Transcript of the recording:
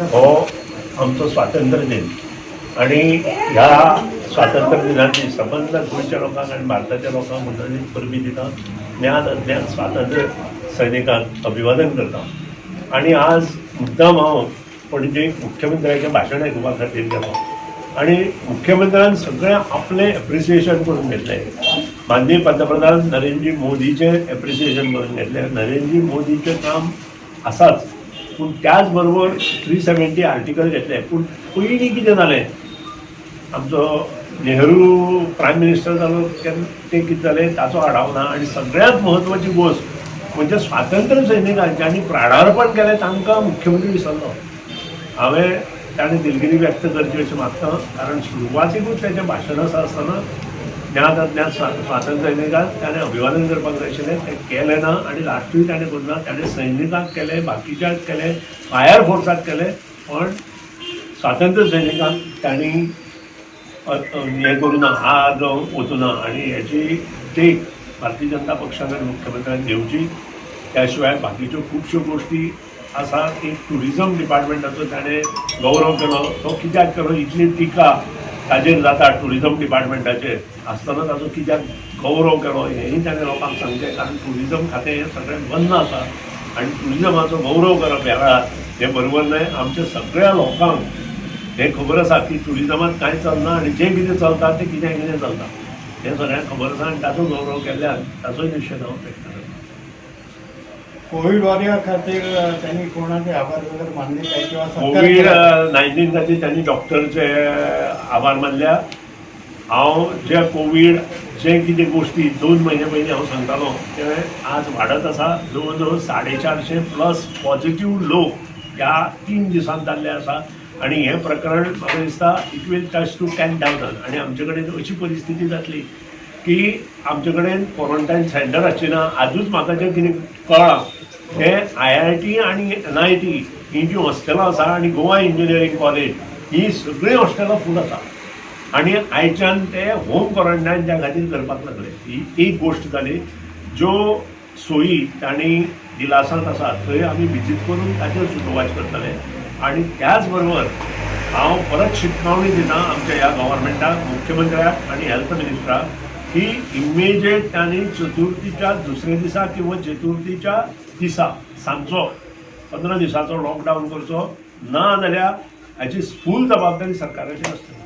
हो आमचो स्वातंत्र्य दिन आणि ह्या स्वातंत्र्य दिनाची संबंद गोंयच्या लोकांक आनी भारताच्या लोकांक मुजरत परबीं दिता. ज्ञान अज्ञान स्वातंत्र्य सैनिकांक अभिवादन करता. आनी आज मुद्दाम हांव पणजे मुख्यमंत्र्याचें भाशण आयकुपा खातीर गेलो आनी मुख्यमंत्र्यान सगळें आपलें एप्रिसिएशन करून घेतलें. माननीय पंतप्रधान नरेंद्र मोदीचें एप्रिसिएशन करून घेतलें. नरेंद्र मोदीचें काम आसाच, पूण त्याच बरोबर 370 आर्टिकल घेतलें. पूण पयलीं कितें जालें, आमचो नेहरू प्रायम मिनिस्टर जालो तेन्ना तें कितें जालें ताचो आडाव ना. आनी सगळ्यांत म्हत्वाची गोश्ट म्हणजे स्वातंत्र्य सैनिकांक ज्यांनी प्राणार्पण केलें तांकां मुख्यमंत्री विसरलो. हांवें ताणें दिलगिरी व्यक्त करची अशें मागता, कारण सुरवातीकूच तेचें भाशण आसा आसतना ज्ञात अज्ञात स्वातंत्र्य सैनिकांक ताणें अभिवादन करपाक जाय आशिल्लें, तें केलें ना. आनी लास्टूय ताणें करूं ना. ताणें सैनिकांक केलें, बाकीच्यांक केलें, फायर फोर्साक केलें, पण स्वातंत्र्य सैनिकांक तांणी हें करूं ना, हात वचूं ना. आनी हेची देख भारतीय जनता पक्षान आनी मुख्यमंत्र्यान घेवची. त्या शिवाय बाकीच्यो खुबश्यो गोश्टी आसा. एक ट्युरिजम डिपार्टमेंटाचो ताणें गौरव केलो, तो कित्याक केलो? इतली टिका ताजेर जाता ट्युरिजम डिपार्टमेंटाचेर आसतना ताचो कित्याक गौरव केलो हेंय ताणें लोकांक सांगचें, कारण ट्युरिजम खातें हें सगळें बंद आसा आनी ट्युरिजमाचो गौरव करप ह्या वेळार हें बरोबर न्हय. आमच्या सगळ्या लोकांक हें खबर आसा की ट्युरिजमांत कांय चलना आनी जें कितें चलता तें कित्याक कितें चलता हें सगळ्यांक खबर आसा आनी ताचो गौरव केल्ल्यान ताचोय निशेध हांव व्यक्त करता. कोविड वॉरियर खातीर त्यांनी कोणाचे आभार वगैरे मानले काय किंवा सत्कार कोवीड केला? 19 खातीर त्यांनी डॉक्टरचे आभार मानल्या. हांव जे कोवीड जे कितें गोश्टी 2 म्हयने पयलीं हांव सांगतालो ते आज वाडत आसा. जवळ जवळ 450 प्लस पॉझिटीव लोक ह्या 3 दिसांत जाल्ले आसा आनी हें प्रकरण म्हाका दिसता it will touch to 10,000. आनी आमचे कडेन अशी परिस्थिती जातली की आमचे कडेन क्वॉरंटायन सेंटर आसची ना. आजूच म्हाका जें कितें कळ्ळां तें आयआयटी आनी एनआयटी ही जी हॉस्टेलां आसा आनी गोवा इंजिनियरींग कॉलेज ही सगळीं हॉस्टेलां फूल आसा आनी आयच्यान ते होम क्वॉरंटायन त्या खातीर करपाक लागले. ही एक गोश्ट जाली. ज्यो सोयी तांणी दिलासांत आसा थंय आमी विजीट करून ताचेर सुपरवायज करतले. आनी त्याच बरोबर हांव परत शिटकावणी दिता आमच्या ह्या गव्हर्मेंटाक, मुख्यमंत्र्याक आनी हेल्थ मिनिस्टराक की इमिजिएट तांणी चतुर्थीच्या दुसऱ्या दिसा किंवा चतुर्थीच्या दिसा सांजचो 15 दिसाचो लॉकडावन करचो, ना जाल्यार हाची फूल जबाबदारी सरकाराची आसतली.